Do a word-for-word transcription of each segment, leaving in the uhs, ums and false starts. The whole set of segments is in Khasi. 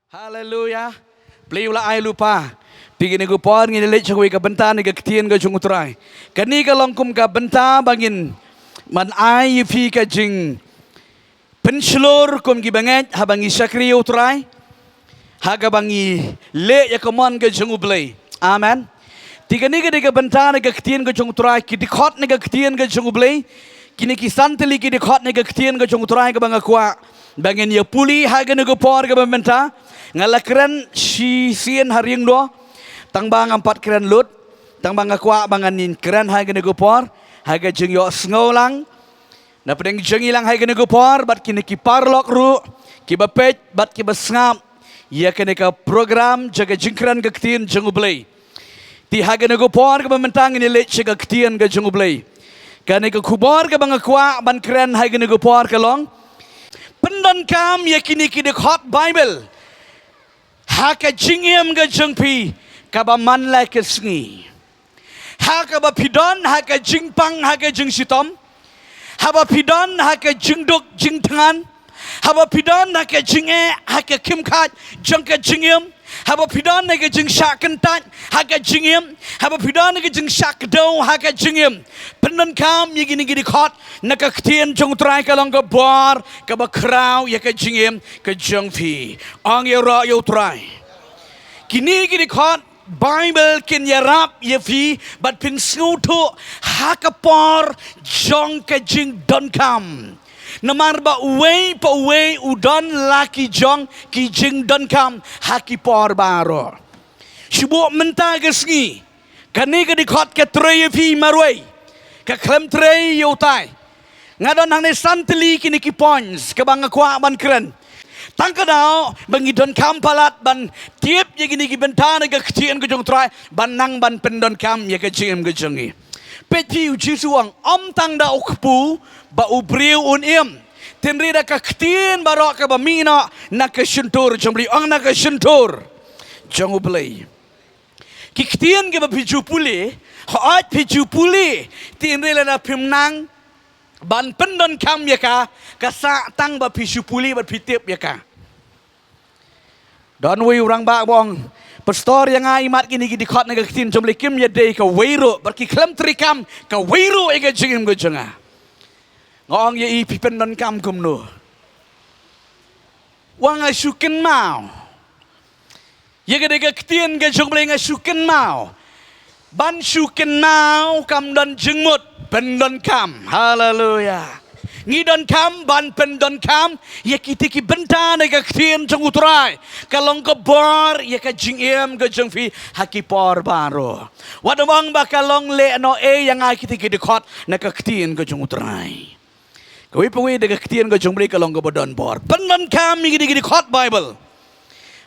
Haleluya. Pli u la ai lupa. Phi kine ki por ngin leit sha kawei ka bynta na ka ktien ka jong U Trai. Kane ka long kum ka bynta ba ngin man ai ïa phi ka jing pynshlur kum ki bangeit haba ngi shakri ïa U Trai. Ha kaba ngi leh ïa ka mon ka jong U Blei. Amen. Te kane ka dei ka bynta na ka ktien ka jong U Trai, ki dkhot na ka ktien ka jong U Blei. Kine ki san tylli ki dkhot na ka ktien ka jong U Trai kaba nga kwah ba ngin ïa pule ha kane ka por kaba mynta. Nga la kren shisien ha ring noh. Tang ba ngam pat kren lut. Tang ba nga kwah ba ngan ïa kren ha kane ka por. Ha ka jingïohsngew lang na pdeng jong ngi lang ha kane ka por, bad kine ki paralok ruh, kiba peit bad kiba sngap ïa kane ka program jong ka jingkren ka ktien jong U Blei. Te ha kane ka por kaba mynta ngin ïa leit sha ka ktien ka jong U Blei. Kane ka khubor kaba nga kwah ban kren ha kane ka por ka long: Pyndonkam ïa kine ki dkhot Baibl ha ka jingim ka jong phi kaba man la ka sngi. Ha kaba phi don ha ka jingpang, ha ka jingshitom. Haba phi don ha ka jingduk jingthngan. Haba phi don ha ka jingeh, ha ka khim khat jong ka jingim. Haba phi don ha ka jingshah kyntait ha ka jingim. Haba phi don ha ka jingshah kdew ha ka jingim. Pyndonkam ïa kine ki dkhot na ka ktien jong U Trai, ka long ka bor kaba khraw ïa ka jingim ka jong phi. Ong ïaroh ïa U Trai. Kine ki dkhot Baibl kin ïarap ïa phi bad phin sngewthuh ha ka por jong ka jingdonkam. Namar ba uwei pa uwei u don la ki jong ki jingdonkam ha ki por baroh. Shu buh mynta ka sngi, kane ka dkhot ka trei ïa phi marwei, ka khlem trei ïa utai. Nga don hangne san tylli kine ki points kaba nga kwah ban kren. Tang ka daw ba ngi donkam palat ban tip ïa kine ki bynta na ka ktien ka jong U Trai, ban nang ban pyndonkam ïa ka jingim ka jong ngi. Peit phi, U Jisu u ong, ym tang da u kpu ba u briew un im, hynrei da ka ktien baroh kaba mih noh na ka shyntur jong U Blei. Ong na ka shyntur jong U Blei. Ki ktien kiba phi ju pule, hooid phi ju pule, hynrei lada phim nang ban pyndonkam ïa ka, ka sah tang ba phi shu pule bad phi tip ïa ka. Don uwei u rangbah ba ong, Pastor, ïa nga i mat kine ki dkhot na ka ktien jong U Blei kim ïadei kawei ruh, bad ki khlem treikam kawei ruh ïa ka jingim ka jong nga. Nga ong ïa i, phi pyndonkam kumno? U ong, nga shu kynmaw. Ïa ka dei ka ktien ka jong U Blei, nga shu kynmaw. Ban shu kynmaw kam don jingmut. Pyndonkam. Haleluya. Ngi donkam ban pyndonkam ïa kita ki bynta na ka ktien jong U Trai. Ka long ka bor ïa ka jingim ka jong phi ha ki por baroh. Wat ym ong ba ka long lehnohei ïa nga kita ki dkhot na ka ktien ka jong U Trai. Kawei pa kawei da ka ktien ka jong U Blei ka long kaba don bor. Pyndonkam ïa kine ki dkhot Baibl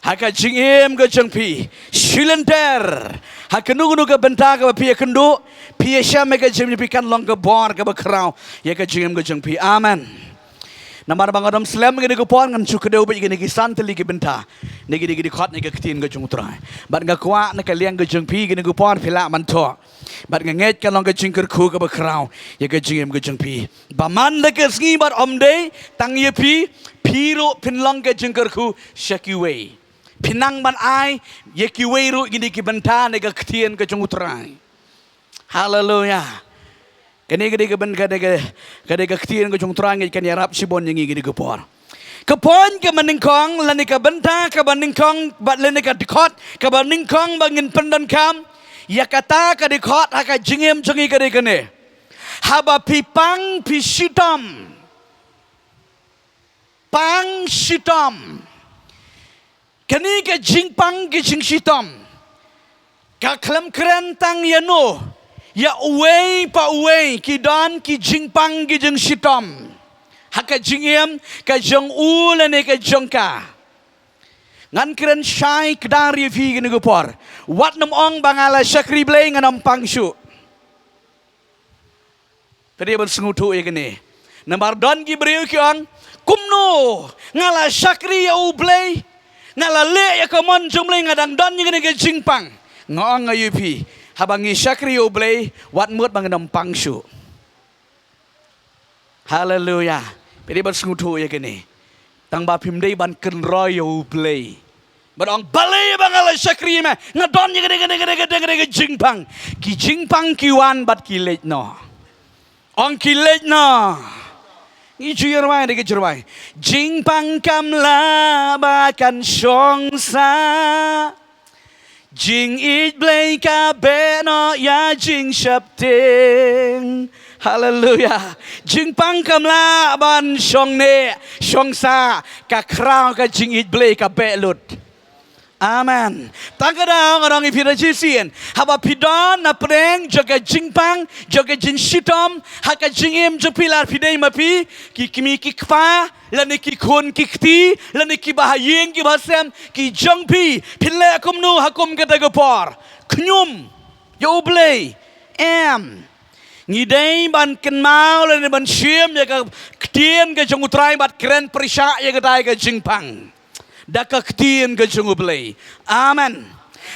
ha ka jingim ka jong phi. Shilynter ha kano kano ka bynta kaba phi ïakynduh, phi ïashem ïa ka jingim jong phi, kan long ka bor kaba khraw ïa ka jingim ka jong phi. Amen. Namar ba nga dang slem ïa kane ka por, ngan shu kdew beit ïa kine ki san tylli ki bynta na kine ki dkhot na ka ktien ka jong U Trai. Bad nga kwah na ka liang ka jong phi ïa kane ka por phi lah ban thoh. Bad nga ngeit ka long ka jingkyrkhu kaba khraw ïa ka jingim ka jong phi. Ba man la ka sngi bad ym dei tang ïa phi, phi ruh phin long ka jingkyrkhu sha kiwei. Phin nang ban ai ïa kiwei ruh kine ki bynta na ka ktien ka jong U Trai. Haleluya. Kane ka dei ka byn-, ka dei ka, ka dei ka ktien ka jong U Trai, ngeit kan ïarap shibun ïa ngi kane ka por. Ka point kaba nyngkong lane ka bynta kaba nyngkong bad lane ka dkhot kaba nyngkong ba ngin pyndonkam ïa kata ka dkhot ha ka jingim jong ngi ka dei kane: Haba phi pang phi shitom. Pang shitom. Kane ka jingpang ka jingshitom ka khlem kren tang ïa no, ïa uwei pa uwei ki don ki jingpang ki jingshitom ha ka jingim ka jong u lane ka jong ka. Ngan kren shai kdar ïa phi kane ka por. Wat nym ong ba nga la shakri Blei ngan ym pang shuh. Phi dei ban sngewthuh ïa kane. Namar don ki briew ki ong, kumno nga la shakri ïa U Blei, nga la leh ïa ka mon jong U Blei, nga dang don ïa kane ka jingpang. Nga ong ïa phi, haba ngi shakri ïa U Blei, wat mut ba ngin ym pang shuh. Haleluya. Phi dei ban sngewthuh ïa kane. Tang ba phim dei ban kynroi ïa U Blei. Bad ong balei ba nga la shakri me. Nga don ïa kane, kane, kane, kane, kane, kane ka jingpang. Ki jingpang ki wan bad ki leit noh. Ong ki leit noh. Ngi ju ïa rwai da ka ju rwai. Jingpang kam lah ba kan shong sah. Jingïeit Blei ka beh noh ïa jingsheptieng. Haleluya. Jingpang kam lah ban shong neh, shong sah, ka khraw ka jingïeit Blei ka beh lut. Amen. Tang ka daw nga ong ïa phi da shisien. Haba phi don na pdeng jong ka jingpang, jong ka jingshitom, ha ka jingim jong phi lada phi dei ma phi, ki kmie ki kpa, lane ki khun ki kti, lane ki bahaïing ki bahasem, ki jong phi, phin leh kumno ha kum kata ka por. Khñium ïa U Blei. Em. Ngi dei ban kynmaw lane ban shim ïa ka ktien ka jong U Trai bad kren pyrshah ïa kata ka jingpang. Da ka ktien ka jong U Blei. Amen.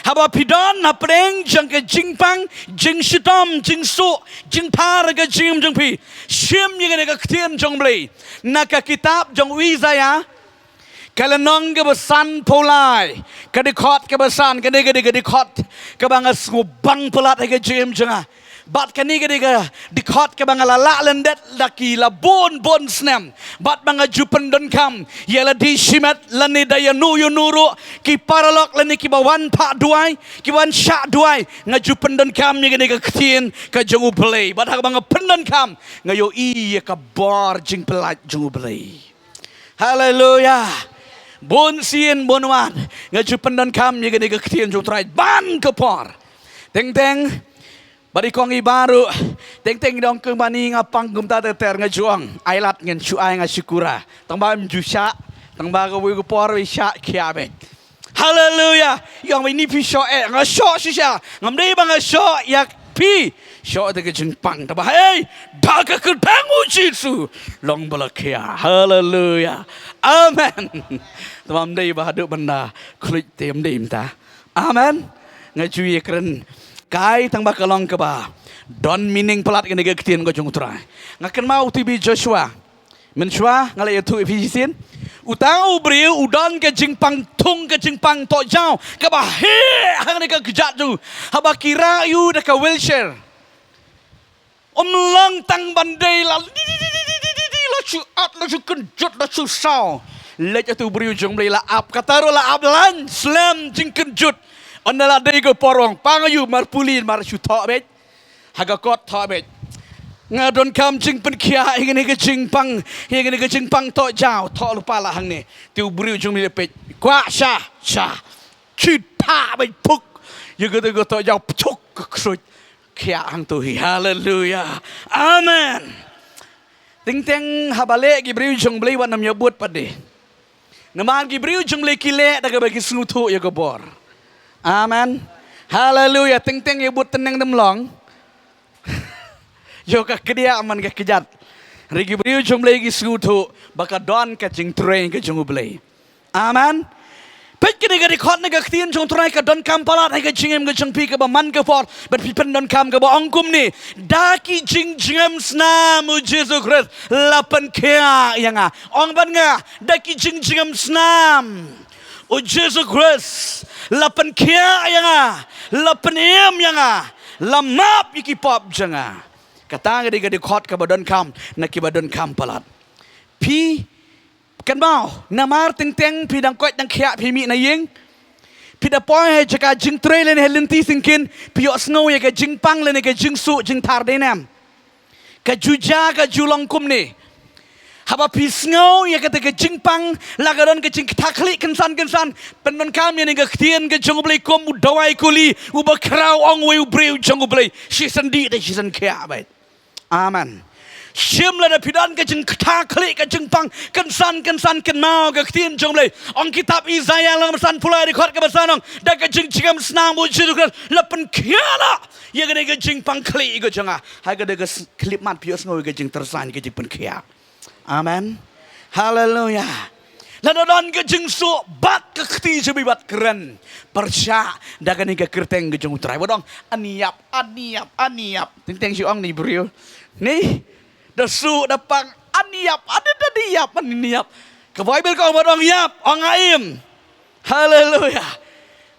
Haba phi don hapdeng jong ka jingpang, jingshitom, jingsuh, jingphar ka jingim jong phi. Shim ïa kane ka ktien jong U Blei. Na ka kitab jong u Isaiah, ka lynnong kaba sanphew lai, ka dkhot kaba san, kane ka dei ka dkhot kaba nga sngewbang palat ha ka jingim jong nga. Bad kane ka dei ka dkhot kaba nga la lah lyndet da ki la bun bun snem. Bad ba nga ju pyndonkam ïa lade shimet lane da ïano ïano ruh, ki paralok lane kiba wan phah duwai, kiba wan shah duwai, nga ju pyndonkam ïa kane ka ktien ka jong U Blei. Bad haba nga pyndonkam, nga ïohi ïa ka bor jingpyllait jong U Blei. Haleluya. Bun sien bun wat nga ju pyndonkam ïa kane ka ktien jong U Trai ban ka por. Teng teng bad i kong i baroh, teng teng i dong kong bani nga pang kumta ter ter nga ju ong, ai lad ngin shu ai nga shu kura. Tang ba ym ju shah, tang ba kawei ka por wei shah khia beit. Haleluya. I ong ba ini phi shoh eh, nga shoh shisha. Ngam dei ba nga shoh ïa phi. Shoh da ka jingpang, tang ba hei, da ka kyrteng U Jisu, long ba la khia. Haleluya. Amen. Tang ba ym dei ba haduh ban da khluit te, ym dei mynta. Amen. Nga ju ïa kren kai tang ba ka long kaba don meaning palat kane ka ktien ka jong U Trai. Nga kynmaw u T B Joshua. Mynshuwa nga la ïathuh ïa phi shisien. Uta u briew u don ka jingpang thung, ka jingpang tohjaw kaba heh hangne ka kjat jong u. Haba ki rah ïa u da ka wheelchair, um long tang ban dei, la di di di di di di di di, la shu at, la shu kynjut, la shu saw. Leit ïa uta u briew jong U Blei, la ap, kata ruh la ap lain slem jingkynjut. Ynda la dei ka por, ong pang ïa u, mar pule, mar shu thoh beit. Ha ka kot thoh beit. Nga donkam jingpynkhiah ïa kane ka jingpang, ïa kane ka jingpang tohjaw, thoh lypa la hangne. Te u briew jong U Blei la peit. Kwah sha, sha. Ki thah beit phuk ïa kata ka tohjaw, pchuk ka ksuid. Khiah hangto hi. Haleluya. Amen. Teng teng haba leh ki briew jong U Blei wat nym ïa bud pat de. Namar ki briew jong U Blei ki leh da kaba ki sngewthuh ïa ka bor. Amen. Haleluya. Teng teng ïa bud teng dem long. Ïa ka kdiah man ka kjat. Hynrei ki briew jong U Blei ki sngewthuh ba ka don ka jingtrei ka jong U Blei. Amen. Peit kane ka dkhot na ka ktien jong U Trai ka donkam palat ha ka jingim ka jong phi kaba man ka por. Bad phi pyndonkam kaba ong kumne. Da ki jingjngem snam U Jisu Khrist la pynkhiah ïa nga. Ong bad nga, da ki jingjngem snam U Jisu Khrist la pynkhiah ïa nga, la pynim ïa nga, la map ïa ki pop jong nga. Kata ka dei ka dkhot kaba donkam na kiba donkam palat. Phi kynmaw, namar teng teng phi dang koit dang khiah phi mih na ïing. Phi da poi ha jaka jingtrei lane ha lynti syngkien, phi ïohsngew ïa ka jingpang lane ka jingsuh jingthar dei nem. Ka ju jia, ka ju long kumne. Haba phi sngew ïa kata ka jingpang, la ka don ka jingkta khlieh kynsan kynsan, pyndonkam ïa kane ka ktien ka jong U Blei kum u dawai kuli uba khraw, ong uwei u briew jong U Blei. Shisien dih te shisien khiah beit. Amen. Shim lada phi don ka jingkta khlieh ka jingpang kynsan kynsan, kynmaw ka ktien jong U Blei. Ong kitab Isaiah lynnong sanphew lai dkhot kaba san, ong da ka jingjngem snam U Jisu Khrist la pynkhiah noh ïa kane ka jingpang khlieh ka jong nga. Ha kata ka s-, khyllipmat phi ïohsngew ïa ka jingtyrsa, ka jingpynkhiah. Amen. Haleluya. Lada don ka jingsuh, bat ka kti jong phi bad kren pyrshah da kane ka kyrteng ka jong U Trai. Wat ong, "An ïap, an ïap, an ïap." Teng teng shu ong ne briew. Ne, da suh da pang, "An ïap, an ïap, an ïap." Ka Baibl ka ong, wat ong, "Ïap, ong nga im." Haleluya.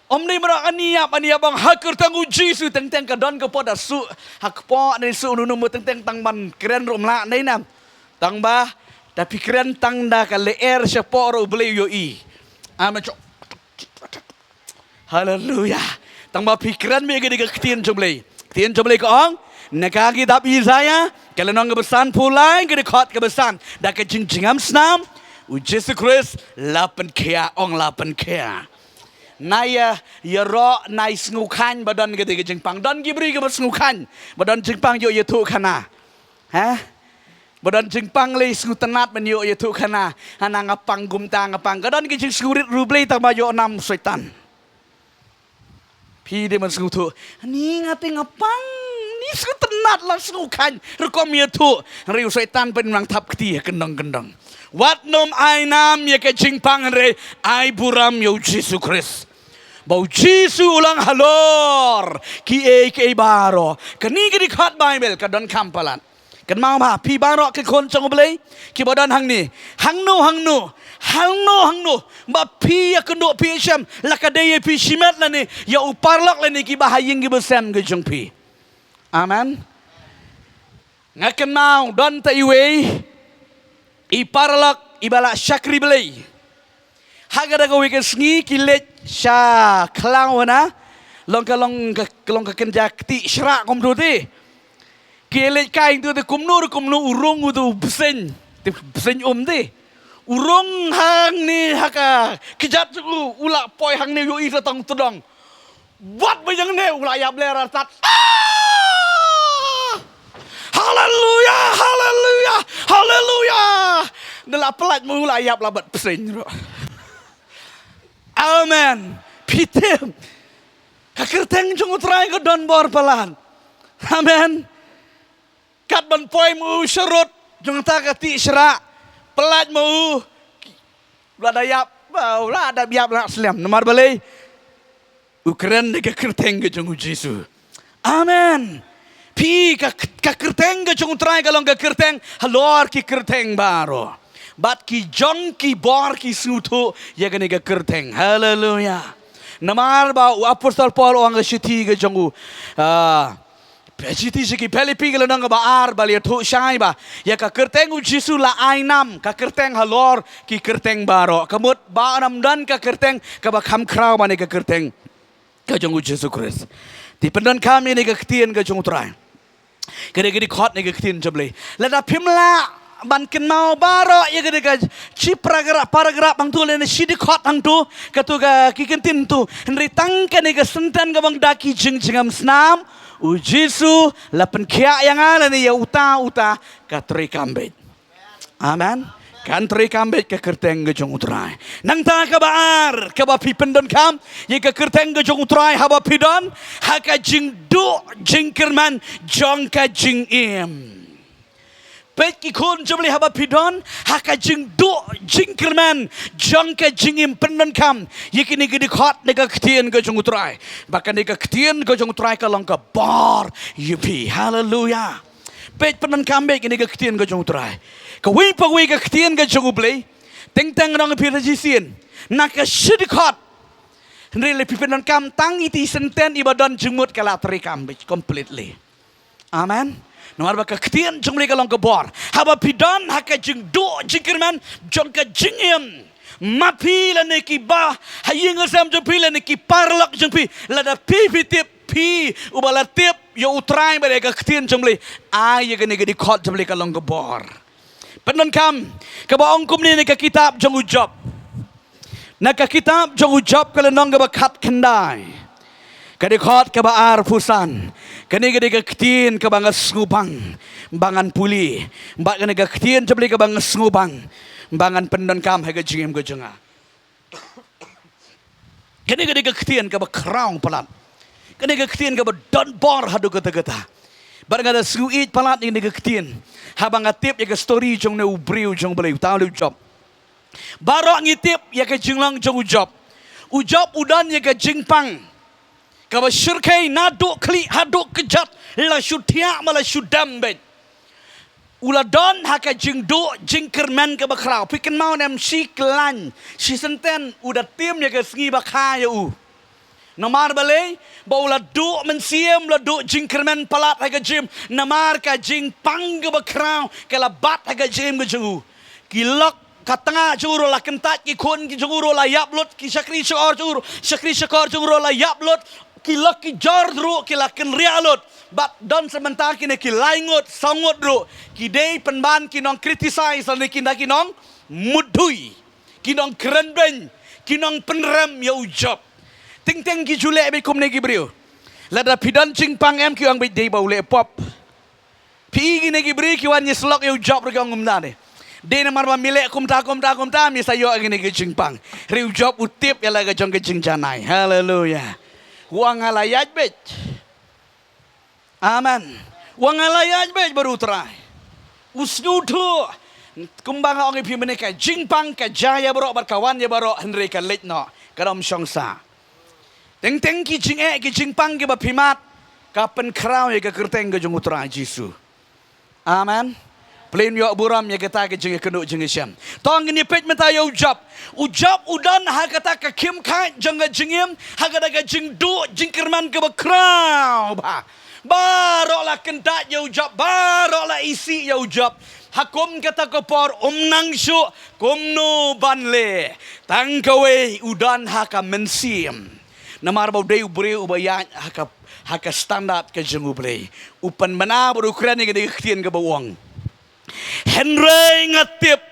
Ym dei mrok ani ïap, ani ïap ong ha kyrteng u Jisu, teng teng ka don ka por da shu ha kpoh ne shu nunu mo, teng teng tang ban kren ruh ym lah ne nam. Tang ba da phi kren tang da ka lyer shapoh ruh U Blei u ïohi. Amen. Haleluya. Tang ba phi kren beit ïa ka ktien jong U Blei. Ktien jong U Blei ka ong na ka kitab Isaïah ka lynnong kaba sanphew lai, ka dkhot kaba san, da ka jingjngem snam u Jisu Khrist la pynkhiah, ong la pynkhiah. Nai ïa, ïaroh nai sngewkheiñ ba don ka dei ka jingpang. Don ki briew kiba sngewkheiñ ba don jingpang, ïoh ïathuh khana. Ha? Ba don jingpang lei sngewtynnat ban ïoh ïathuh khana. Hana nga pang kumta nga pang. Ka don ki jingsngewrit ruh U Blei tang ba ïoh nam Soitan. Phi dei ban sngewthuh. Ni nga te nga pang. Ni sngewtynnat la sngewkheiñ. Rukom ïathuh. Hynrei u Soitan pynmang thap kti ha kyndong kyndong. Wat nym ai nam ïa ka jingpang hynrei ai burom ïa u Jisu Khrist. Ba u Jisu u long halor kiei kiei baroh. Kane ka dkhot Baibl ka donkam palat. Kynmaw ba phi baroh ki khun jong U Blei kiba don hangne, hangno hangno, hangno hangno ba phi ïakynduh, phi ïashem, la ka dei ïa phi shimet lane ïa u paralok lane kiba ha ïing kiba sem ka jong phi. Amen. Nga kynmaw don ta iwei i paralok iba la shakri Blei. Ha kata kawei ka sngi ki leit sha khlaw na, long ka, long ka, long ka kynja kti shrah kumto te. Ki leit kai kumto te, kumno re kumno u rung uto u bseiñ. Te bseiñ um te. U rung hangne ha ka kjat u, u la poi hangne, u ïohi sa tang tdong. Wat ba ïeng ne u la ïap lyer artat. Ah! Haleluya, haleluya, haleluya. Da la pyllait mo u la ïap la bad bseiñ ruh. Amen. Phi tip, ka kyrteng jong U Trai ka don bor palat. Amen. Kat ban poi mo u sharud jong ta ka kti shrah, pyllait mo u, u la da ïap, u la da ïap la slem. Namar balei? U kren da ka kyrteng ka jong U Jisu. Amen. Phi, ka, ka kyrteng ka jong U Trai ka long ka kyrteng halor ki kyrteng baroh. Bad ki jong ki bor ki sngewthuh ïa kane ka kyrteng. Haleluya. Namar ba u apostol Paul u ong ha ka shithi ka jong u, ah, shithi sha ki Philippi ka lynnong kaba ar, ba la ïathuh shai ba ïa ka kyrteng U Jisu la ai nam ka kyrteng halor ki kyrteng baroh. Ka mut ba ym don ka kyrteng kaba kham khraw ban ïa ka kyrteng ka jong U Jisu Khrist. Te pyndonkam ïa kane ka ktien ka jong U Trai. Ka dei ka dkhot ne ka ktien jong U Blei. Lada phim lah ban kynmaw baroh ïa ka dei ka shi paragraph, paragraph hangto lane shi dkhot hangto, kato ka ki kyntien to. Hynrei tang kane ka senten kaba ong da ki jingjngem snam u Jisu la pynkhiah ïa nga lane ïa uta uta, ka treikam beit. Amen. Kan treikam beit ka kyrteng ka jong U Trai. Nangta kaba ar, kaba phi pyndonkam ïa ka kyrteng ka jong U Trai haba phi don ha ka jingduh jingkyrmen jong ka jingim. Peit ki khun jong U Blei, haba phi don ha ka jingduh jingkyrmen jong ka jingim, pyndonkam ïa kine ki dkhot ne ka ktien ka jong U Trai. Ba kane ka ktien ka jong U Trai ka long ka bor ïa phi. Haleluya. Peit, pyndonkam beit kane ka ktien ka jong U Trai. Kawei pa kawei ka ktien ka jong U Blei, teng teng ngan ong ïa phi la shisien na ka shi dkhot. Hynrei lada phi pyndonkam tang iti senten iba don jingmut, ka la treikam beit completely. Amen. Namar ba ka ktien jong U Blei ka long ka bor. Haba phi don ha ka jingduh jingkyrmen jong ka jingim, ma phi lane kiba ha ïing ha sem jong phi lane ki paralok jong phi, lada phi phi tip, phi uba la tip ïa U Trai bad ïa ka ktien jong U Blei, ai ïa kane ka dkhot jong U Blei ka long ka bor. Pyndonkam kaba ong kumne na ka kitab jong u Job. Na ka kitab jong u Job ka lynnong kaba khatkhyndai, ka dkhot kaba arphew san. Kane ka dei ka ktien kaba nga sngewbang ba ngan pule, bad kane ka ktien jong U Blei kaba nga sngewbang ba ngan pyndonkam ha ka jingim ka jong nga. Kane ka dei ka ktien kaba khraw palat. Kane ka ktien kaba don bor haduh katta katta. Bad nga da sngew ïeit palat ïa kane ka ktien haba nga tip ïa ka story jong une u briew jong U Blei, uta u Job. Baroh ngi tip ïa ka jinglong jong u Job. U Job u don ïa ka jingpang kaba shyrkhei naduh khlieh haduh kjat, la shu thiah bad la shu dem beit. U la don ha ka jingduh jingkyrmen kaba khraw. Phi kynmaw ne em, shi khlaiñ, shi senten, u da tim ïa ka sngi ba kha ïa u. Namar balei? Ba u la duh mynsiem, la duh jingkyrmen palat ha ka jingim. Namar ka jingpang kaba khraw ka la bat ha ka jingim ka jong u. Ki lok ka tnga jong u ruh la kyntait, ki khun ki jong u ruh la ïap lut, ki shakri shakor jong u ruh, shakri shakor jong u ruh la ïap lut, ki lok ki jor ruh ki la kynriah lut. Bad don sa mynta kine ki lai ngut, saw ngut ruh ki dei pynban ki nong criticize, lane ki dei ki nong mutdur, ki nong kren beiñ, ki nong pynrem ïa u Job. Teng teng ki ju leh beit kumne ki briew. Lada phi don jingpang em, ki ong beit dei ba u leh pop. Phi i kine ki briew ki wan ïasyllok ïa u Job ruh ki ong kumta ne. Dei namar ba me leh kumta, kumta, kumta, me sa ïoh kine ki jingpang. Hynrei u Job u tip ïa la ka jong ka jingjanai. Haleluya. U ong nga la ïaid beit. Amen. U ong nga la ïaid beit bad u Trai. U sngewthuh. Kumba nga ong ïa phi mynne, ka jingpang ka jia ïa baroh bad ka wan ïa baroh, hynrei ka leit noh, ka dom shong sah. Teng teng ki jingeh, ki jingpang kiba phi mad, ka pynkhraw ïa ka kyrteng ka jong u Trai Jisu. Amen. Pynlong ïa u burom ïa kata ka jingïakynduh jingïashem. To ngin ïa peit mynta ïa u Job. U Job u don ha kata ka khim khaid jong ka jingim, ha kata ka jingduh jingkyrmen kaba khraw bha. Baroh la kyntait ïa u Job, baroh la isih ïa u Job. Ha kum kata ka por um nang shuh kumno ban leh. Tang kawei, u don ha ka mynsiem. Namar ba u dei u briew uba ïaid ha ka, ha ka standard ka jong U Blei. U pynbna bad u kren ïa kane ka ktien kaba u ong. Hynrei nga tip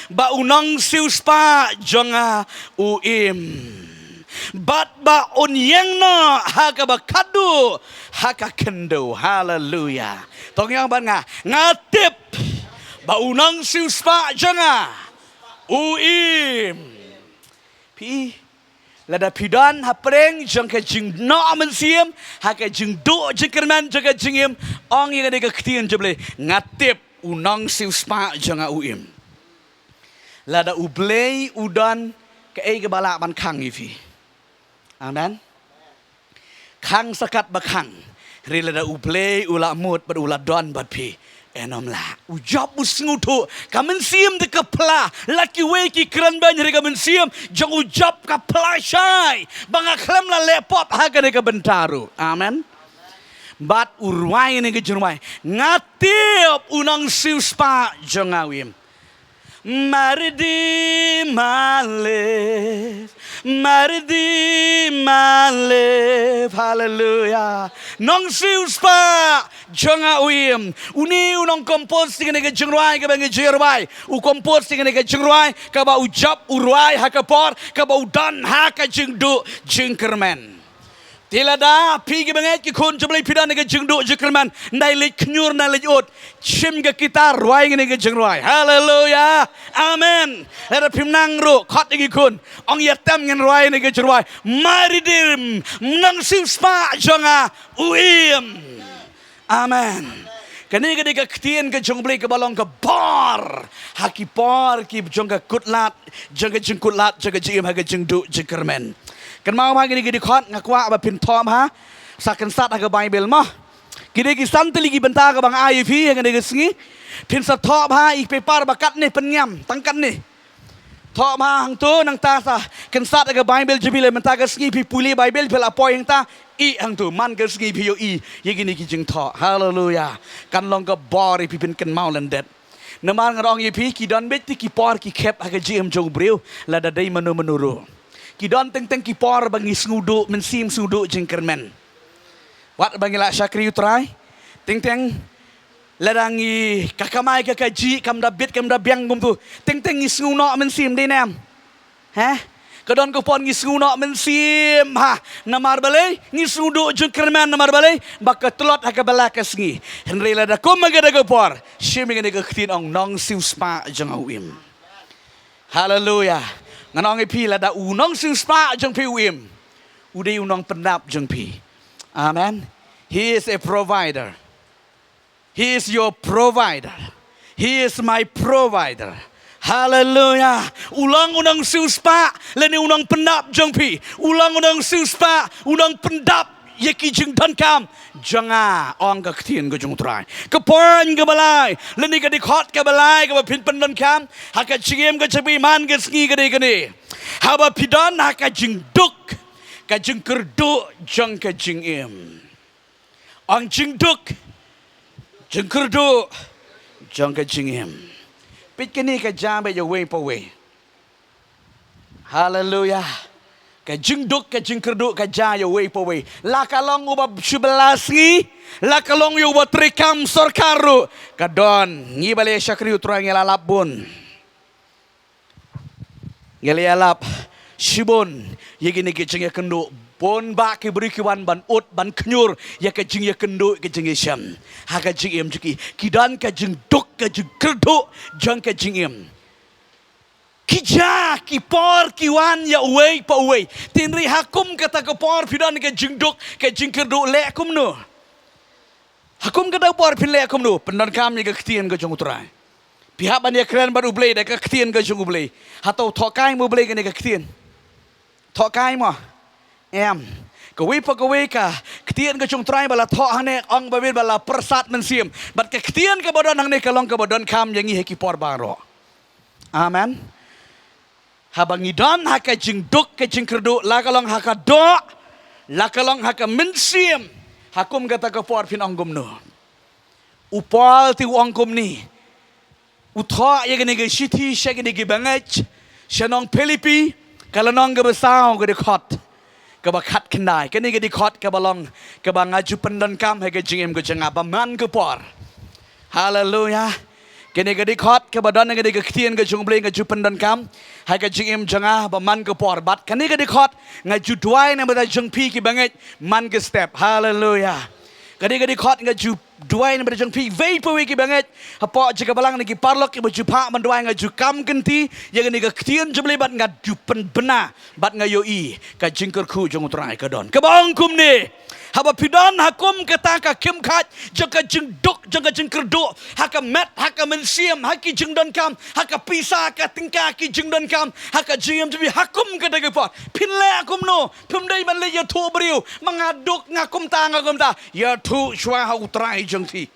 ba u nongsiewspah jong nga u im. Bad ba un ïeng noh ha kaba khadduh ha ka khyndew. Haleluya. To ngin ong bad nga. Nga tip ba u nongsiewspah jong nga u im. Phi, lada phi don hapdeng jong ka jingnoh mynsiem, ha ka jingduh jingkyrmen jong ka jingim, ong ïa kane ka ktien jong U Blei, nga tip u nongsiewspah jong nga u im. Lada U Blei u don, kaei kaba lah ban khang ïa phi? Amen. Khang sa katba khang. Hynrei lada U Blei u la mut bad u la don bad phi, un ym lah. U Job u sngewthuh, ka mynsiem te ka phla, la kiwei ki kren beiñ, hynrei ka mynsiem jong u Job ka phla shai ba nga khlem la leh pop ha kane ka bynta ruh. Amen. Bad u rwai ïa kane ka jingrwai, nga tip u nongsiewspah jong nga u im. My Redeemer lives, my Redeemer lives. Haleluya. Nongsiewspah jong nga u im. Une u nongkompos ïa kane ka jingrwai kaba ngi ju rwai. U kompos ïa kane ka jingrwai kaba u Job u rwai ha ka por kaba u don ha ka jingduh jingkyrmen. Te lada phi kiba ngeit ki khun jong U Blei phi don ha ka jingduh jingkyrmen, ym dei leit khñiur, ym dei leit ud, shim ka kitar, rwai ïa kane ka jingrwai. Haleluya. Amen. Lada phim nang ruh, khot ïa ki khun, ong ïa tem ngin rwai ïa kane ka jingrwai. My Redeemer, nongsiewspah jong nga u im. Amen. Kane ka dei ka ktien ka jong U Blei kaba long ka bor ha ki por ki jong ka kutlad, jong ka jingkutlad, jong ka jingim ha ka jingduh jingkyrmen. Kynmaw bha kine ki dkhot, nga kwah ba phin thoh bha, sa kynsat ha ka Baibl mo. Ki dei ki san tylli ki bynta kaba nga ai ïa phi ha kane ka sngi. Phin sa thoh bha ïa ki paper ba katne, pynngam tang katne. Thoh bha hangto, nangta sa kynsat ha ka Baibl jong phi, lada mynta ka sngi phi pule Baibl, phi la poi hangta, ïeh hangto, man ka sngi phi ïohi ïa kine ki jingthoh. Haleluya. Kan long ka bor ïa phi, phin kynmaw lyndet. Namar nga ong ïa phi, ki don beit ki por ki khep ha ka jingim jong u briew, lada dei mano mano ruh. Ki don teng teng ki por ba ngi sngewduh mynsiem, sngewduh jingkyrmen. Wat ba ngi la shakri U Trai, teng teng lada ngi, ka kamai ka kajih kam da bit, kam da biang kumto, teng teng ngi sngewnoh mynsiem, dei ne em? He? Ka don ka por ngi sngewnoh mynsiem, ha. Namar balei? Ngi sngewduh jingkyrmen, namar balei? Ba ka tlot ha kaba la ka sngi. Hynrei lada kum ha kata ka por, shim ïa kane ka ktien, ong nongsiewspah jong nga u im. Haleluya. Ngan ong ïa phi, lada u nongsiewspah jong phi u im, u dei u nongpyndap jong phi. Amen. He is a provider. He is your provider. He is my provider. Haleluya. U long u nongsiewspah lane u nongpyndap jong phi. U long u nongsiewspah, u nongpyndap ïa ki jingdonkam jong nga, ong ka ktien ka jong u Trai. Ka point kaba lai, lane ka dkhot kaba lai kaba phin pyndonkam ha ka jingim ka jong phi man ka sngi ka dei kane: Haba phi don ha ka jingduk, ka jingkyrduh jong ka jingim. Ong jingduk, jingkyrduh jong ka jingim. Peit, kane ka jia beit ïa uwei pa uwei. Haleluya. Ka jingduk, ka jingkyrduh ka jia ïa uwei pa uwei. La ka long uba shu bylla sngi, la ka long ïa uba treikam sorkar ruh, ka don. Ngi ba la shakri u Trai ngi la lap bun. Ngi la ïalap shibun ïa kine ki jingïakynduh. Bun bah ki briew ki wan ban ud, ban kñiur ïa ka jingïakynduh, ka jingïashem ha ka jingim jong ki. Ki don ka jingduk, ka jingkyrduh jong ka jingim. Ki jia, ki por ki wan ïa uwei pa uwei. Hynrei ha kum kata ka por phi don ka jingduk, ka jingkyrduh, leh kumno? Ha kum kata ka por phin leh kumno? Pyndonkam ïa ka ktien ka jong u Trai. Phi hap ban ïakren bad u Blei da ka ktien ka jong u Blei. Hato thoh kai mo u Blei kane ka ktien? Thoh kai mo? Em. Kawei pa kawei ka ktien ka jong u Trai ba la thoh hangne, ong ba mih ba la pyrsad mynsiem. Bad ka ktien kaba don hangne ka long kaba donkam ïa ngi ha ki por baroh. Amen. Haba ngi don ha ka jingduk, ka jingkyrduh, la ka long ha ka doh, la ka long ha ka mynsiem, ha kum kata ka por phin ong kumno? U Paul te u ong kumne. U thoh ïa kane ka shithi sha kine ki bangeit sha nong Philippi, ka lynnong kaba saw, ka dkhot kaba khatkhyndai. Kane ka dkhot kaba long kaba nga ju pyndonkam ha ka jingim ka jong nga ba man ka por. Haleluya. Kane ka dkhot kaba don ha kane ka ktien ka jong u Blei nga ju pyndonkam ha ka jingim jong nga ba man ka por. Bad kane ka dkhot nga ju duwai na ka bynta jong phi ki bangeit man ka step. Haleluya. Kane ka dkhot nga ju duwai na ka bynta jong phi uwei pa uwei ki bangeit hapoh jaka balang, na ki paralok kiba ju phah ban duwai, nga ju kam kynti ïa kane ka ktien jong u Blei bad nga ju pynbna bad nga ïohi ka jingkyrkhu jong u Trai ka don. Kaba ong kumne: Haba phi don ha kum kata ka khim khat jong ka jingduk, jong ka jingkyrduh, ha ka met, ha ka mynsiem, ha ki jingdonkam, ha ka pisa, ka tyngka, ki jingdonkam, ha ka jingim jong phi, ha kum kata ka por phin leh kumno? Phim dei ban leit ïathuh briew, ma nga duk, nga kumta, nga kumta. Ïathuh shuwa ha u Trai jong phi.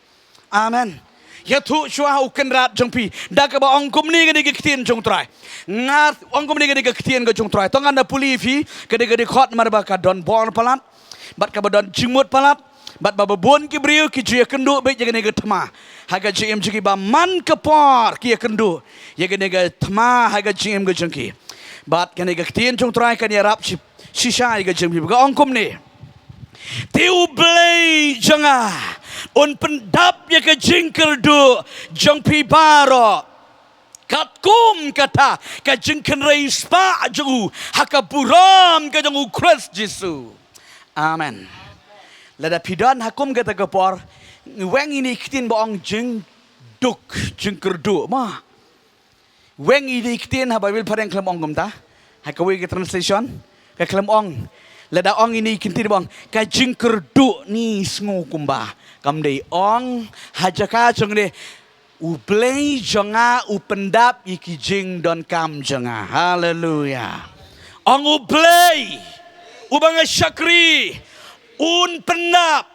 Amen. Ïathuh shuwa ha u Kynrad jong phi. Da kaba ong kumne kane ka ktien jong u Trai. Nga ong kumne kane ka ktien ka jong u Trai. To ngan da pule ïa phi kane ka dkhot namar ba ka don bor palat bad kaba don jingmut palat, bad ba bun ki briew ki ju ïakynduh beit ïa kane ka thma ha ka jingim jong ki, ba man ka por ki ïakynduh ïa kane ka thma ha ka jingim ka jong ki. Bad kane ka ktien jong u Trai kan ïarap shi- shisha ïa ka jingim. Ka ong kumne: Te u Blei jong nga un pyndap ïa ka jingkyrduh jong phi baroh katkum kata ka jingkynrei spah jong u ha ka burom ka jong u Khrist Jisu. Amen. Lada phi don ha kum kata ka por, weng ine i ktien ba ong jingduk, jingkyrduh, ma. Weng ine i ktien ha Baibl phareng khlem ong kumta. Ha kawei ka translation ka khlem ong. Lada ong ine i ktien ba ong ka jingkyrduh, ngi sngew kumba kam dei. Ong ha jaka jong ne: U Blei jong nga u pyndap ïa ki jingdonkam jong nga. Haleluya. Ong u Blei uba nga shakri un pyndap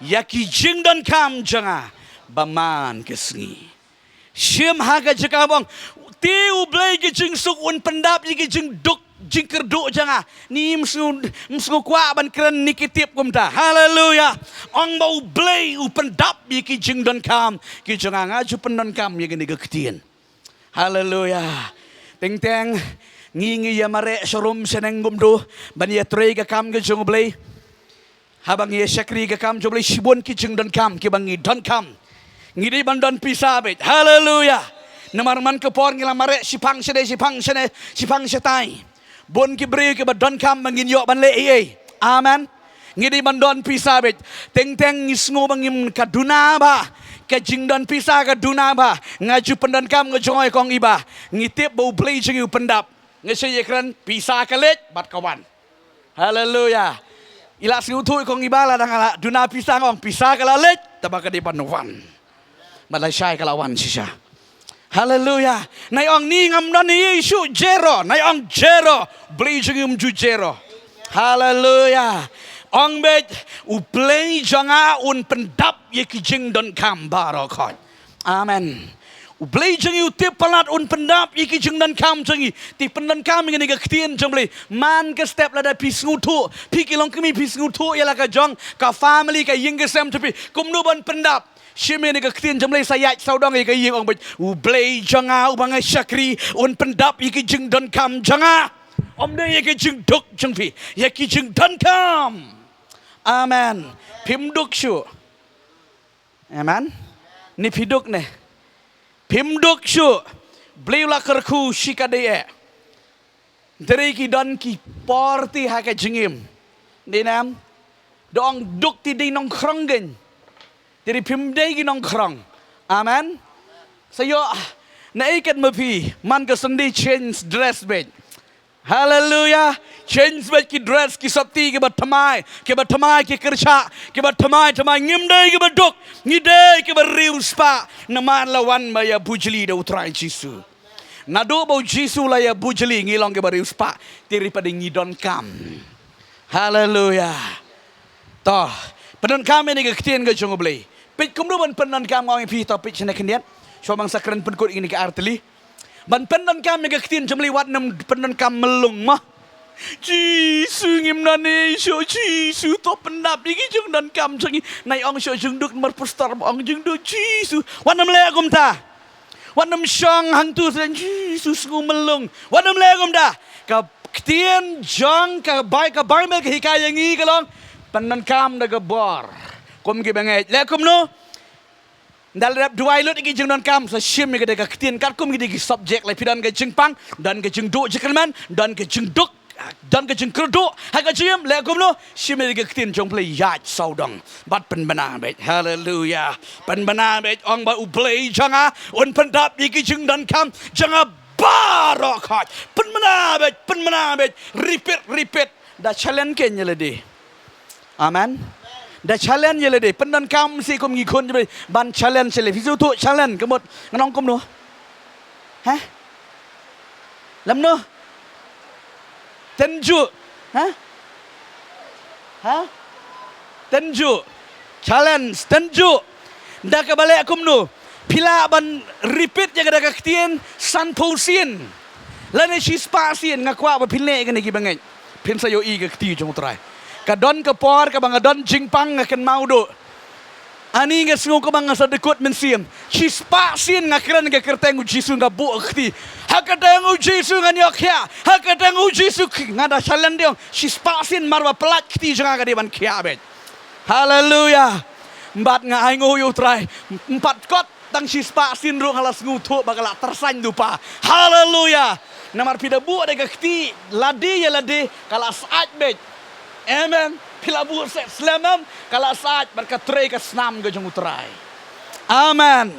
ïa ki jingdonkam jong nga ba man ka sngi. Shim ha ka jaka ba ong, te u Blei ka jingsuk un pyndap ïa ka jingduk jingkyrduh jong nga. Ni ym sngew, ym sngew kwah ban kren ni ki tip kumta. Haleluya. Ong ba u Blei u pyndap ïa ki jingdonkam ki jong nga. Nga ju pyndonkam ïa kane ka ktien. Haleluya. Teng teng ngi, ngi ïa mareh sharum shaneng kumto ban ïa trei ka kam ka jong u Blei. Haba ngi ïa shakri ka kam jong u Blei, shibun ki jingdonkam kiba ngi donkam. Ngi dei ban don pisa beit. Haleluya. Namar man ka por ngi la mareh shiphang shane, shiphang shane, shiphang shatai. Bun ki briew kiba donkam ba ngin ïoh ban leh ei ei. Amen. Ngi dei ban don pisa beit. Teng teng ngi sngew ba ngim, ka duna bha. Ka jingdon pisa ka duna bha. Nga ju pyndonkam, nga ju ong ïa kong Iba, ngi tip ba u Blei jong ngi u pyndap. Nga shu ïakren, pisa ka leit bad ka wan. Haleluya. I la sngewthuh i kong Iba, lada nga la duna pisa nga ong pisa ka la leit, tangba ka dei ban wan. Bad lashai ka la wan shisha. Haleluya. Nai ong ni ngam don ïa i shuh, zero. Nai ong zero. Blei jong ngi um ju zero. Haleluya. Ong beit, U Blei jong nga un pyndap ïa ki jingdonkam baroh khoit. Amen. U Blei jong ngi u tip palat un pyndap ïa ki jingdonkam jong ngi. Te pyndonkam ïa kane ka ktien jong U Blei. Man ka step lada phi sngewthuh, phi ki longkmie phi sngewthuh ïa la ka jong ka family, ka ïing ka sem jong phi, kumno ban pyndap. Shim ïa kane ka ktien jong U Blei sa ïaid sawdong ïa ka ïing, ong beit, U Blei jong nga uba nga shakri un pyndap ïa ki jingdonkam jong nga. Ym dei ïa ki jingduk jong phi, ïa ki jingdonkam. Amen. Phim duk shuh. Amen. Ni phi duk ne? Phim duk shuh. Blei u la kyrkhu shi kadei eh. Te ri ki don ki por te ha ka jingim. Dei nam? Da ong duk te dei nongkhrong kein. Te ri phim dei ki nongkhrong. Amen. Sa ïoh naei kat ma phi, man ka Sunday change dress beit. Haleluya. Change beit ki dress, ki sopti kiba thymmai, kiba thymmai ki kyrshah, kiba thymmai thymmai. Ngim dei kiba duk, ngi dei kiba riewspah. Namar la wan ba ïa bujli da U Trai Jisu. Naduh ba U Jisu la ïa bujli ngi long kiba riewspah. Te ri pat ngi donkam. Haleluya. To, pyndonkam ïa kane ka ktien ka jong U Blei. Peit kumno ban pyndonkam, nga ong ïa phi, to peit shane khyndiat. Shuwa ban sa kren pynkut ïa kine ki artylli. Ban pyndonkam ïa ka ktien jong U Blei wat nym pyndonkam myllung mo. Jisu ngim nangne shuh, Jisu to pyndap ïa ki jingdonkam jong ngi. Nai ong shuh jingduk namar pastor ba ong jingduk, Jisu. Wat nym leh kumta. Wat nym shong hangtu sdang, Jisu sngew myllung. Wat nym leh kumta. Ka ktien jong ka Bai-, ka Baibl ka hikai ïa ngi ka long, pyndonkam da ka bor. Kum kiba ngeit. Leh kumno? Ynda la dep duwai lut ïa ki jingdonkam, sa shim ïa ka da ka ktien katkum ki da ki subject, la phi don ka jingpang, don ka jingduh jingkyrmen, don ka jingduk, don ka jingkyrduh ha ka jingim, leh kumno? Shim ïa ka ktien jong U Blei, ïaid sawdong bad pynbna beit. Haleluya. Pynbna beit, ong ba U Blei jong nga un pyndap ïa ki jingdonkam jong nga baroh khoit. Pynbna beit, pynbna beit. Repeat, repeat. Da challenge kein ïa lade. Amen. Da challenge ïa lade. Pyndonkam shi kum ngi khun jong U Blei ban challenge ïa lade. Phi shu tuh challenge ka mut, ngan ong kumno? Hah? Lem no? Tynjuh. Hah? Hah? Tynjuh. Challenge, tynjuh. Da kaba leh kumno? Phi lah ban repeat ïa ka da ka ktien sanphew sien lane shispah sien, nga kwah ba phin leh ïa kane kiba ngeit. Phin sa ïohi ka kti jong U Trai. Ka don ka por kaba nga don jingpang, nga kynmaw duh. Ani nga sngew kumba nga sa dkut mynsiem. Shispah sien nga kren ka kyrteng U Jisu, nga buh ka kti. Ha ka kyrteng U Jisu ngan ïoh khiah. Ha ka kyrteng U Jisu, nga da challenge de ong. Shispah sien mar ba pyllait kti jong nga ka dei ban khiah beit. Haleluya. Bad nga ainguh ïa U Trai. Em pat kot tang shispah sien ruh nga la sngewthuh ba ka la tyrsain da u pa. Haleluya. Namar phi da buh da ka kti lade ïa lade, ka la sait beit. Amen. Phi la buh seh slem em, ka la sait bad ka trei ka snam ka jong U Trai. Amen.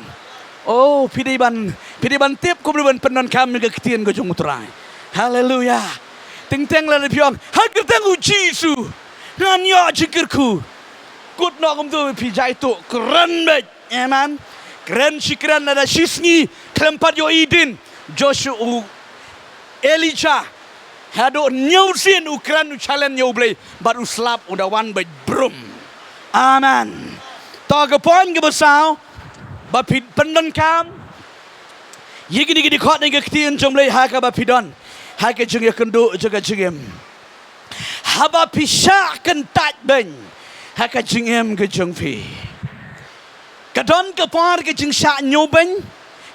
Oh, phi dei ban, phi dei ban tip kumno ban pyndonkam ïa ka ktien ka jong U Trai. Haleluya. Teng teng lada phi ong, ha ka kyrteng U Jisu ngan ïoh jingkyrkhu. Kut noh kumto, phi jai tuh, kren beit. Amen. Kren shi kren, lada shi sngi khlem pat ïohi dien. Joshua, u Elijah, haduh hynñiew sien u kren, u challenge ïa U Blei, bad u slap u da wan beit brum. Amen. To ka point kaba saw, ba phi pyndonkam ïa kine ki dkhot ne ka ktien jong U Blei ha kaba phi don ha ka jingïakynduh jong ka jingim. Haba phi shah kyntait beiñ ha ka jingim ka jong phi. Ka don ka por ka jingshah ñiewbeiñ,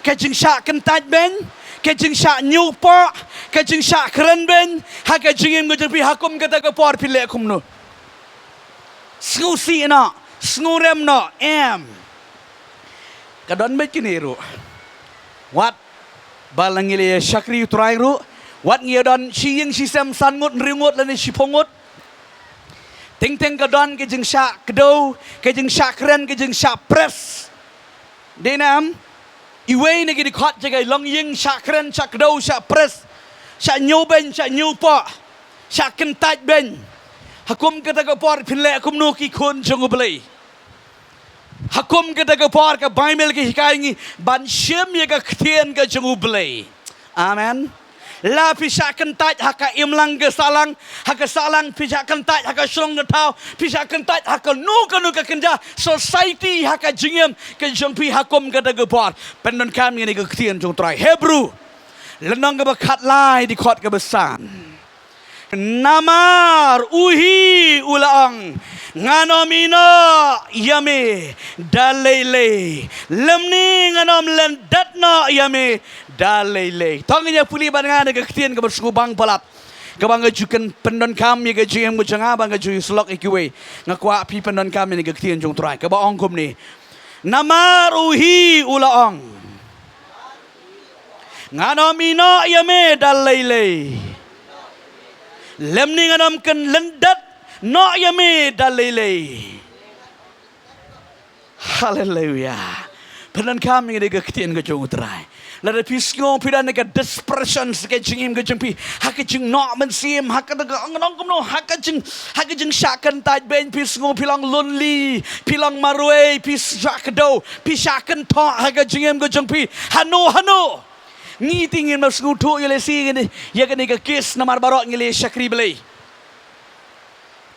ka jingshah kyntait beiñ, ka jingshah ñiewpoh, ka jingshah kren beiñ ha ka jingim ka jong phi. Ha kum kata ka por phi leh kumno? Sngewsih noh, sngewrem noh, em. Ka don beit kine ruh. Wat ba la ngi la ïa shakri U Trai ruh, wat ngi ïa don shi ïing shi sem san ngut, hynriew ngut lane shiphew ngut. Teng teng ka don ka jingshah kdew, ka jingshah kren, ka jingshah press. Dei nam, iwei na ki dkhot jong ka longïing, shah kren, shah kdew, shah press, shah ñiewbeiñ, shah ñiewpoh, shah kyntait beiñ. Ha kum kata ka por phin leh kumno ki khun jong U Blei? Ha kum kata ka por ka Baibl ka hikai ngi ban shim ïa ka ktien ka jong U Blei. Amen. La phi shah kyntait ha ka imlang ka sahlang, ha ka sahlang phi shah kyntait ha ka shnong ka thaw, phi shah kyntait ha kano kano ka kynja society ha ka jingim ka jong phi ha kum kata ka por. Pyndonkam ïa kane ka ktien jong U Trai. Hebru lynnong kaba khatlai dkhot kaba san. Namar u hi u la ong, ngan ym ïehnoh ïa me da lei lei, lymne ngan ym lyndet noh ïa me da lei lei. To ngin ïa pule bad nga na ka ktien kaba sngewbang palat, kaba nga ju kynpyndonkam ïa ka jingim ka jong nga, ba nga ju ïasyllok ïa kiwei. Nga kwah phi pyndonkam ïa ka ktien jong U Trai kaba ong kumne. Namar u hi u la ong, ngan ym ïehnoh ïa me da lei lei, lymne ngan ym kynlyndet noh ïa me da lei lei. Haleluya. Pyndonkam ïa kane ka ktien ka jong U Trai. Lada phi sngew phi don ha ka depression ha ka jingim ka jong phi, ha ka jingnoh mynsiem, ha ka da ka ong nong kumno, ha ka jing, ha ka jingshah kyntait beiñ, phi sngew phi long lonely, phi long marwei, phi shah kdew, phi shah kynthoh ha ka jingim ka jong phi. Hano hano. Ngi te ngim sngewthuh ïa lade shi ïa kane ka case namar baroh ngi la shakri Blei.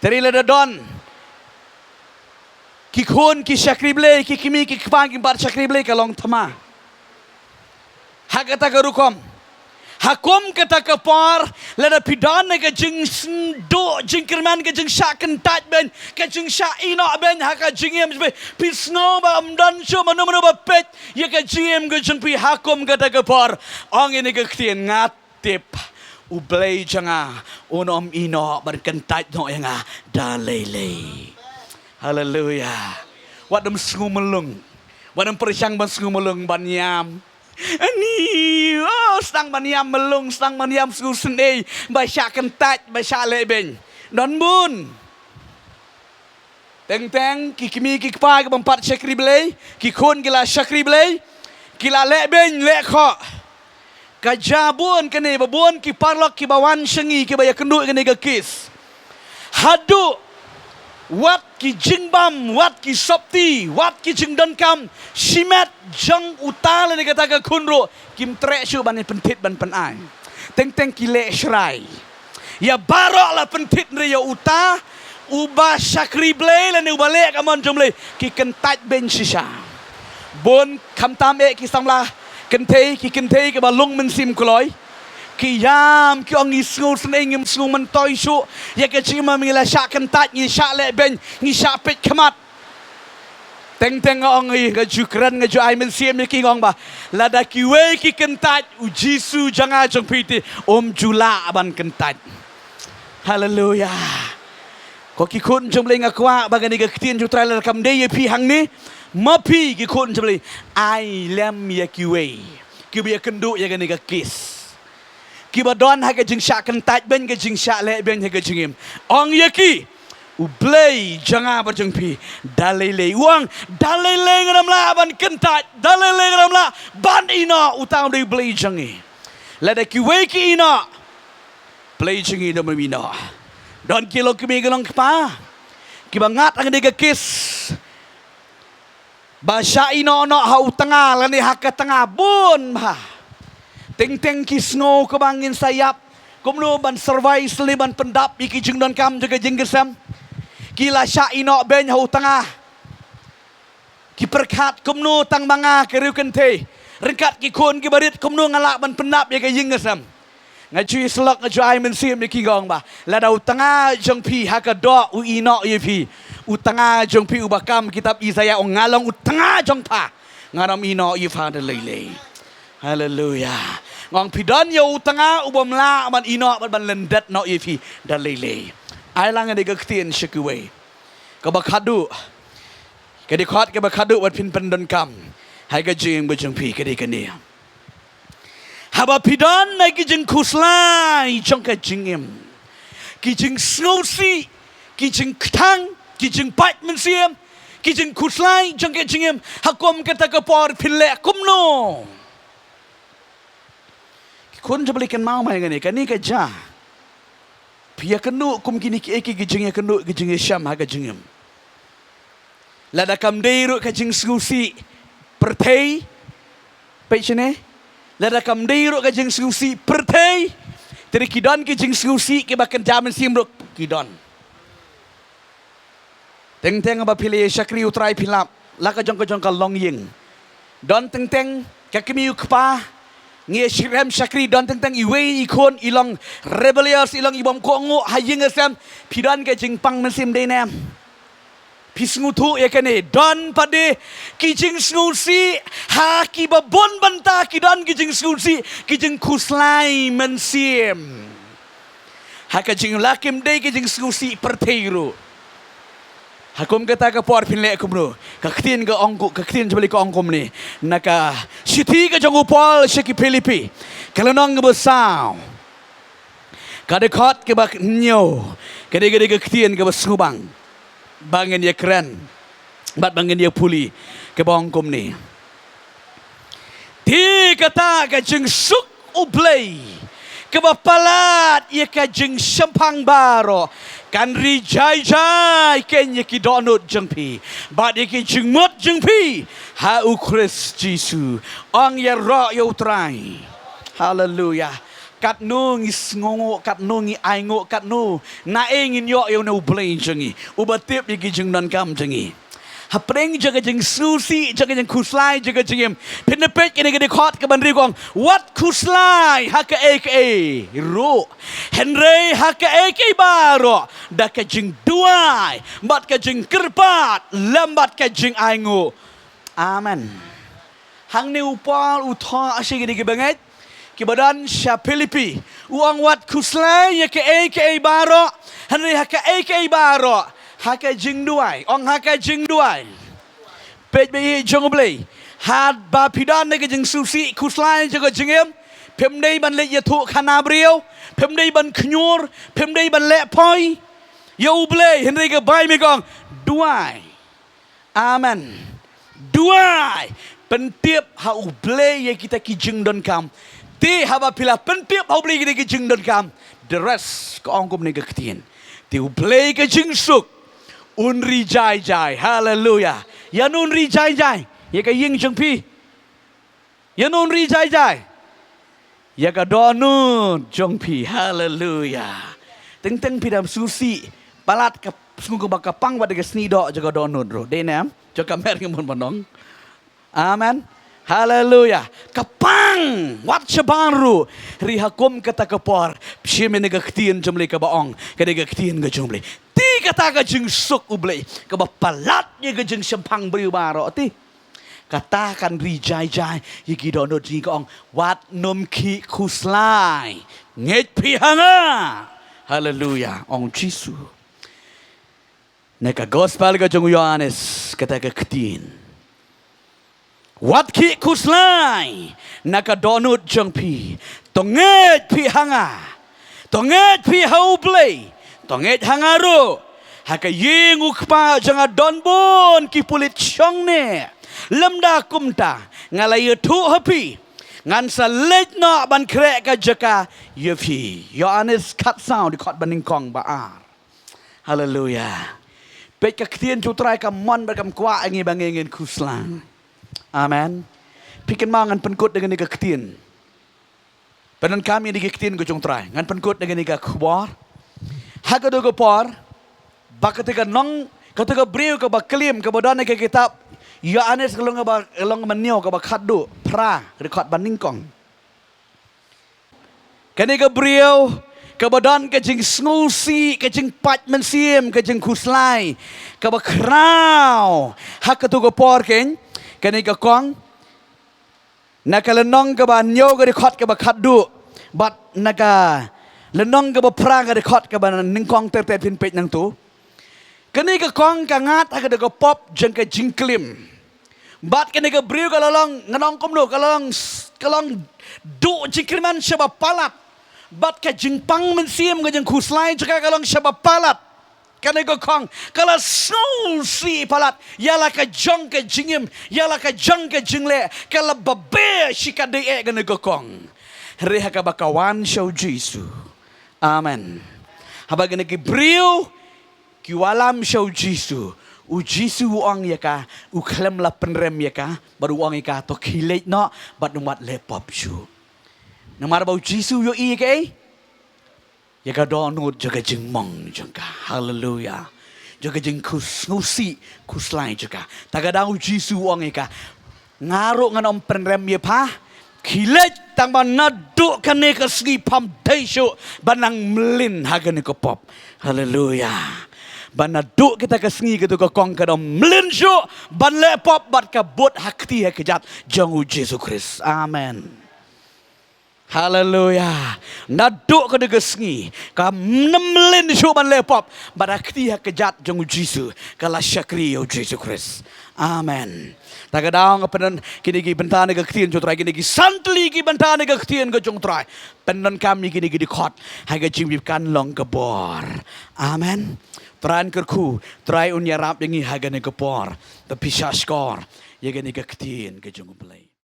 Teri lada don ki khun ki shakri Blei, ki kmie ki kpa kim pat shakri Blei, ka long thma. Ha kata ka rukom, ha kum kata ka por, lada phi don ha ka jingsngewduh jingkyrmen, ka jingshah kyntait beiñ, ka jingshah ïehnoh beiñ ha ka jingim, phi sngew ba ym don shuh mano mano ba peit ïa ka jingim ka jong phi ha kum kata ka por. Ong ïa kane ka ktien, nga tip U Blei jong nga un ym ïehnoh ban kyntait noh ïa nga da lei lei. Haleluya. Wat ym sngew mlung. Wat ym pyrshang ban sngew mlung ban ïam. Ani, oh, sdang ban ïam mlung, sdang ban ïam sngewsynei ba shah kyntait, ba shah leh beiñ. Don bun. Teng teng ki kmie ki kpa ki bym pat shakri Blei, ki khun ki la shakri Blei, ki la leh beiñ leh khoh. Ka jia bun kane ba bun ki paralok kiba wan sha ngi kiba ïakynduh ïa kane ka case. Haduh wat ki jingbam, wat ki sopti, wat ki jingdonkam shimet jong uta lane kata ka khun ruh kim treh shuh ban pynthied ban pynai. Teng teng ki leh shrai ïa baroh, la pynthied hynrei ïa uta uba shakri Blei lane uba leh ka mon jong Blei ki kyntait beiñ shisha. Bun khamtam eh ki samla kynthei, ki kynthei kiba lung mynsiem kloi, ki ïam, ki ong ngi sngewsynei, ngim sngew myntoi shuh ïa ka jingim, ngi la shah kyntait, ngi shah leh beiñ, ngi shah peit khmat. Teng teng nga ong ïa ka, nga ju kren, nga ju ai mynsiem ïa ki, nga ong ba lada kiwei ki kyntait, U Jisu jong nga jong phi te um ju lah ban kyntait. Haleluya. Ko ki khun jong Blei, nga kwah ba kane ka ktien jong U Trai lada kam dei ïa phi hangne, ma phi ki khun jong Blei, ai lem ïa kiwei kiba ïakynduh ïa kane ka case, kiba don ha ka jingshah kyntait beiñ, ka jingshah leh beiñ ha ka jingim. Ong ïa ki, U Blei jong nga bad jong phi da lei lei, u ong da lei lei ngan ym lah ban kyntait, da lei lei ngan ym lah ban ïehnoh, uta u dei U Blei jong ngi. Lada kiwei ki ïehnoh, Blei jong ngi da ym ïehnoh. Don ki long kmie ki long kpa kiba ngat ha kane ka case, ba shah ïehnoh noh ha u tnga lane ha ka tnga bun bha. Teng teng ki sngew kaba ngin sa ïap kumno ban survive lane ban pyndap ïa ki jingdonkam jong ka jingkyrshan. Ki la shah ïehnoh beiñ ha u tnga. Ki pyrkhat kumno tang ma nga ka riewkynthei, ryngkat ki khun kiba rit, kumno nga lah ban pyndap ïa ka jingkyrshan. Nga ju ïasyllok, nga ju ai mynsiem ïa ki, nga ong ba lada u tnga jong phi ha ka doh u ïehnoh ïa phi, u tnga jong phi uba kam kitab Isaiah u ong, nga long u tnga jong pha, ngan ym ïehnoh ïa pha da lei lei. Haleluya. Nga ong phi don ïa u tnga u bym lah ban ïehnoh bad ban lyndet noh ïa phi da lei lei. Ai lang ïa ka ktien sha kiwei. Kaba khadduh, ka dkhot kaba khadduh wat phin pyndonkam ha ka jingim ka jong phi ka dei kane. Haba phi don ha ki jingkhuslai jong ka jingim, ki jingsngewsih, ki jingkthang, ki jingpait mynsiem, ki jingkhuslai jong ka jingim, ha kum kata ka por phin leh kumno? Ki khun jong Blei, kynmaw ma ïa kane, kane ka jia. Phi ïakynduh kum kine kiei kiei ki jingïakynduh, ki jingïashem ha ka jingim. Lada kam dei ruh ka jingsngewsih pyrthei, peit shane. Lada kam dei ruh ka jingsngewsih pyrthei, Hei, te ki don ki jingsngewsih kiba kynja mynsiem ruh ki don. Teng teng ba phi la ïa shakri u Trai phi lap la ka jong ka jong ka longïing. Don teng teng ka kmie u kpa ngi ïa shirem shakri, don teng teng iwei i khun i long rebellious, i long i bym kohnguh ha ïing ha sem. Phi don ka jingpang mynsiem dei ne em? Phi sngewthuh ïa kane, don pat de ki jingsngewsih ha kiba bun bynta, ki don ki jingsngewsih, ki jingkhuslai mynsiem. Ha ka jingla kim dei ki jingsngewsih pyrthei ruh. Ha kum kata ka por phin leh kumno? Ka ktien ka ong ku, ka ktien jong U Blei ka ong kumne. Na ka shithi ka jong u Paul sha ki Philippi, ka lynnong kaba saw, ka dkhot kaba hynñiew, ka dei, ka dei ka ktien kaba sngewbang ba ngin ïa kren bad ba ngin ïa pule, kaba ong kumne. Te kata ka jingsuk U Blei kaba palat ïa ka jingshemphang baroh kan ri jai jai kein ïa ki dohnud jong phi bad ïa ki jingmut jong phi ha U Khrist Jisu. Ong ïaroh ïa U Trai. Haleluya. Katno ngi sngewnguh, katno ngi ainguh, katno naei ngin ïoh ïa une U Blei jong ngi uba tip ïa ki jingdonkam jong ngi. Hapdeng jong ka jingsngewsih, jong ka jingkhuslai, jong ka jingim, phin peit kane ka dkhot kaba hynriew ka ong, wat khuslai ha kaei kaei ruh, hynrei ha kaei kaei baroh da ka jingduwai bad ka jingkyrpad lem bad ka jingainguh. Amen. Hangne u Paul u thoh sha kine ki bangeit kiba don sha Philippi, u ong wat khuslai ïa kaei kaei baroh, hynrei ha kaei kaei baroh ha ka jingduwai. Ong ha ka jingduwai. Peit ba ïeit jong U Blei. Haba phi don ha ka jingsngewsih khuslai jong ka jingim, phim dei ban leit ïathuh khana briew, phim dei ban khñiur, phim dei ban leh poi ïa U Blei, hynrei ka Baibl ka ong duwai. Amen. Duwai. Pyntip ha U Blei ïa kita ki jingdonkam. Te haba phi la pyntip ha U Blei ïa kita ki jingdonkam, the rest ka ong kumne ka ktien. Te U Blei ka jingsuk un ri jai jai. Haleluya. Ïa no un ri jai jai? Ïa ka ïing jong phi? Ïa no un ri jai jai? Ïa ka dohnud jong phi. Haleluya. Teng teng phi dang sngewsih palat, ka sngew kaba ka pang wat da ka snieh doh jong ka dohnud ruh. Dei ne em? Jong ka mer ngi mon ban ong. Amen. Haleluya. Ka pang wat shabar ruh. Hynrei ha kum kata ka por, shim ïa ka ktien jong U Blei kaba ong, ka dei ka ktien ka jong U Blei. Te kata ka jingsuk U Blei kaba palat ïa ka jingshemphang briew baroh te. Kata kan ri jai jai ïa ki dohnud jong ngi, ka ong wat nym khih khuslai. Ngeit phi ha nga. Haleluya, ong Jisu. Na ka gospel ka jong u Ïoannis, kata ka ktien. Wat khih khuslai na ka dohnud jong phi. To ngeit phi ha nga. To ngeit phi ha U Blei. To ngeit ha nga ruh. Ha ka ïing u Kpa jong nga don bun ki pulit shongneh. Lymda kumta nga la ïathuh ha phi, ngan sa leit noh ban khreh ka jaka ïa phi. Ïoannis khatsaw, dkhot banyngkong ba ar. Haleluya. Peit ka ktien jong U Trai ka mon bad kam kwah ïa ngi ba ngi ngin khuslai. Amen. Phi kynmaw ngan pynkut da kane ka ktien. Pyndonkam ïa kane ka ktien ka jong U Trai. Ngan pynkut da kane ka khubor. Ha kato ka por ba kata ka nong, kata ka briew kaba klim, kaba don ha ka kitab Ïoannis ka lynnong kaba, lynnong kaba hynñiew, kaba khatduh, phra, dkhot banyngkong. Kane ka briew kaba don ka jingsngewsih, ka jingpait mynsiem, ka jingkhuslai kaba khraw ha kato ka por, keiñ, kane ka kong, na ka lynnong kaba hynñiew ka dkhot kaba khatduh bad na ka lynnong kaba phra ka dkhot kaba nyngkong ter ter, phin peit nangto. Kane ka kong ka ngat ha kata ka pop jong ka jingklim. Bad kane ka briew ka la long, ngan ong kumno, ka la long s-, ka long duh jingkyrmen shaba palat. Bad ka jingpang mynsiem, ka jingkhuslai jong ka ka long shaba palat. Kane ka kong ka la sngewsih palat ïa la ka jong ka jingim, ïa la ka jong ka jingleh, ka la babe shi katdei eh kane ka kong. Hynrei ha kaba ka wan sha u Jisu. Amen. Haba kine ki briew ki wallam sha u Jisu, u Jisu u ong ïa ka, u khlem la pynrem ïa ka, bad u ong ïa ka, to khie leit noh bad ym wat leh pop shuh. Namar ba u Jisu u ïohi ïa kaei? Ïa ka dohnud jong ka jingmong jong ka. Haleluya. Jong ka jingkhus ngusi khuslai jong ka. Ta ka daw u Jisu u ong ïa ka, nga ruh ngan ym pynrem ïa pha. Khie leit, tang ba naduh kane ka sngi pham dei shuh ban nang mlien ha kane ka pop. Haleluya. Ba naduh kita ka sngi katu ka kong kan ym mlien shuh ban leh pop bad ka bud ha kti ha kjat jong u Jisu Khrist. Amen. Haleluya. Naduh kane ka sngi kam mlien shuh ban leh pop bad ha kti ha kjat jong u Jisu, ka la shakri ïa u Jisu Khrist. Amen. Ta ka daw nga pyndonkam kine ki bynta na ka ktien jong u Trai, kine ki san tylli ki bynta na ka ktien ka jong u Trai. Pyndonkam ïa kine ki dkhot ha ka jingbipan long ka bor. Amen. Trai un kyrkhu, Trai un ïarap ïa ngi ha kane ka por. Te phi shahshkor ïa kane ka ktien ka jong u Blei.